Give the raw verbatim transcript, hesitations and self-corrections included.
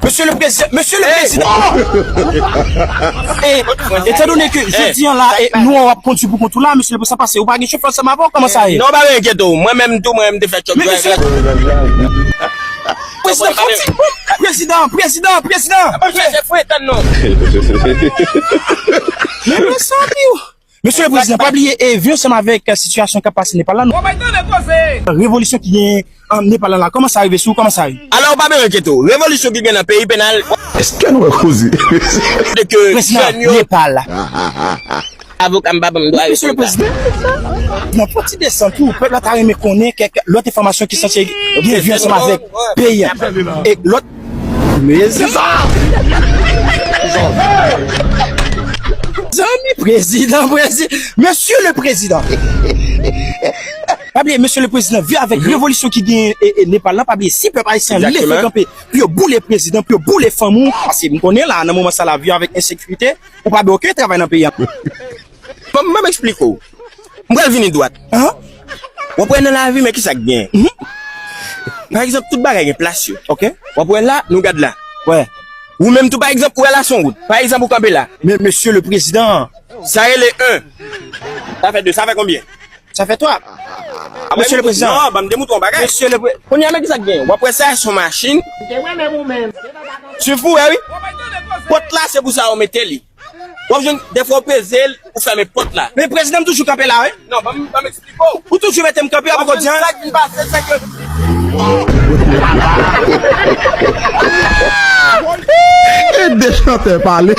Mesye le prezidan, mesye le prezidan. E, etandone ke jodi an la, e, nou w ap kondui pou kont ou la, mesye le prezidan, pase, ou pa gen chofè ansanm avè w, kòman sa ye? Non, pa enkyete w. Mwen menm tou, mwen menm te fè chòk. Men, mesye, prezidan, prezidan, prezidan, prezidan. Ap chèche fwe, tann non. Men, mezanmi, mesye le prezidan, pa bliye, e, viv ansanm avèk, e, sitiyasyon k ap pase Nepal la. Revolisyon ki gen an Nepal la, kòman sa rive sou ou, kòman sa ye? Alò, ou pa bezwen enkyete w. Revolisyon ki gen nan peyi pènal. Èske nou wè koze? De ke prezidan jèn yo Nepal la. Avoka m pa ban m dwa reponn sa. Mesye le prezidan, nan fò ti desann tou, pèp la ta renmen konnen kèk lòt enfòmasyon ki sanse gen vi ansanm avèk peyi a. E lòt, mezanmi, zanmi, prezidan, prezidan, mesye le prezidan. Pa bliye, mesye le prezidan, vi avèk revolisyon ki gen e, e Nepal la, pa bliye, si pèp ayisyen an leve kanpe pou yo boule prezidan, pou yo boule fanmi w, paske m konnen la, nan moman sa la, vi avèk ensekirite, ou pa gen okenn travay nan peyi a. Ban m, ban m eksplike w. M pral vini dwat. An? W ap wè nan lavi, men ki sa k gen. Pa egzanp, tout bagay gen plas yo. Ok. W ap wè la, nou gad la. Wè. Ou menm tou, pa egzanp, ou wè la se yon wout. Pa egzanp, ou kanpe la. Men, mesye le prezidan. Sa rele en. Sa fè de, sa fè konbyen? Sa fè twa. Mesye le prezidan. Non, ban m demoutre yon bagay. Mesye le pre- Kounye a, men ki sa k gen. W ap wè sa, se yon machin. Swiv pou wè, wi. Pòt la, se pou sa yo mete li. W ap jwenn, dèfwa ou peze l, ou fèmen pòt la. Men prezidan, m toujou kanpe la, wi. Non, ban m, ban m eksplike w. Ou toujou mete m kanpe, w ap ankò di, an? Sa k vin pase, se ke e de chantè pale.